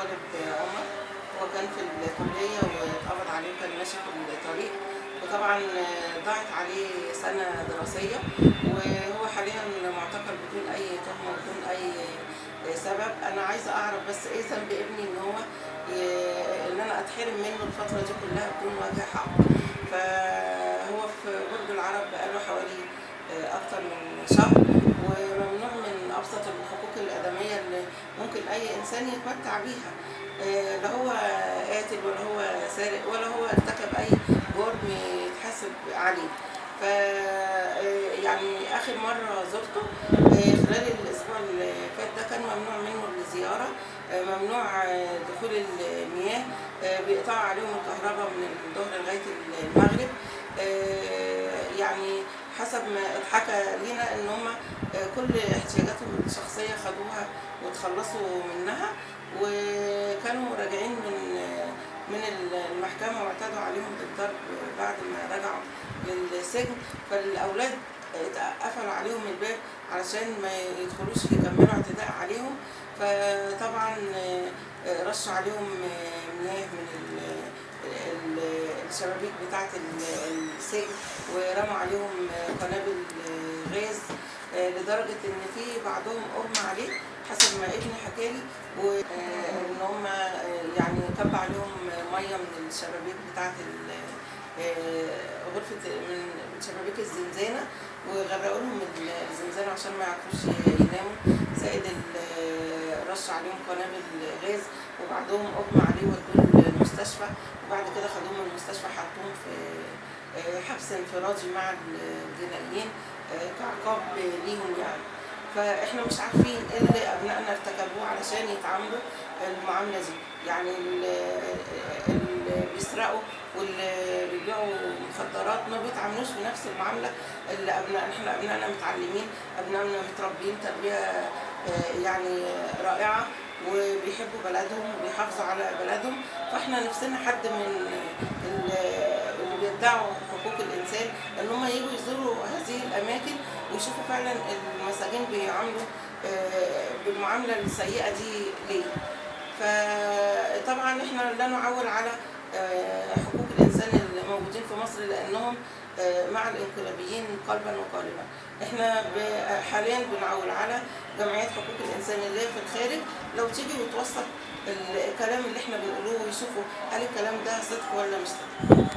الطالب عمر، هو كان في الكلية واتقبض عليه وكان ماشي في الطريق، وطبعا ضاعت عليه سنة دراسية، وهو حاليا معتقل بدون أي تهمة وبدون أي سبب. أنا عايزة أعرف بس إيه ذنب ابني إن هو إن أنا أتحرم منه الفترة دي كلها بدون وجه حق. فهو في برج العرب بقاله حوالي أكتر من شهر، وممنوع من أبسط الحقوق الآدمية اللي ممكن أي إنسان يتمتع بيها. لا هو قاتل ولا هو سارق ولا هو ارتكب أي جرم يتحاسب عليه. ف يعني آخر مرة زرته خلال الأسبوع اللي فات ده كان ممنوع منه الزيارة، ممنوع دخول المياه، بيقطعوا عليهم الكهرباء من الظهر لغاية المغرب. يعني حسب ما اتحكى لينا ان هم كل احتياجاتهم الشخصية خدوها وتخلصوا منها، وكانوا راجعين من المحكمة واعتدوا عليهم بالضرب بعد ما رجعوا للسجن. فالأولاد قفلوا عليهم الباب علشان ما يدخلوش يكملوا اعتداء عليهم. فطبعا رشوا عليهم مياه من الشبابيك بتاعة السجن، ورموا عليهم قنابل غاز، لدرجة إن في بعضهم أغمى عليه حسب ما ابني حكالي، وإن هم يعني كب عليهم مية من الشبابيك بتاعة غرفة، من شبابيك الزنزانة، وغرقوا لهم الزنزانة عشان ما يعرفوش يناموا، زائد رش عليهم قنابل غاز، وبعضهم أغمى عليه ودوه المستشفى، وبعد كده خدوهم من المستشفى حطوهم في حبس انفرادي مع الجنائيين كعقاب ليهم يعني. فاحنا مش عارفين ايه اللي ابنائنا ارتكبوه علشان يتعاملوا المعاملة دي. يعني اللي بيسرقوا واللي بيبيعوا مخدرات ما بيتعاملوش بنفس المعاملة اللي ابنائنا. احنا ابنائنا متعلمين، ابنائنا متربيين تربيه يعني رائعة، وبيحبوا بلدهم وبيحافظوا على بلدهم. فاحنا نفسنا حد من اللي بيدعوا حقوق الانسان ان هم يجوا يزوروا هذه الاماكن ويشوفوا فعلا المساجين بيعاملوا بالمعامله السيئة دي ليه. فطبعا احنا لا نعول على حقوق الانسان الموجودين في مصر لانهم مع الانقلابيين قلبا وقالبا. احنا حاليا بنعول على جمعيات حقوق الانسان اللي هي في الخارج، لو تيجي وتوثق الكلام اللي احنا بنقولوه ويشوفوا هل الكلام ده صدق ولا مش صدق.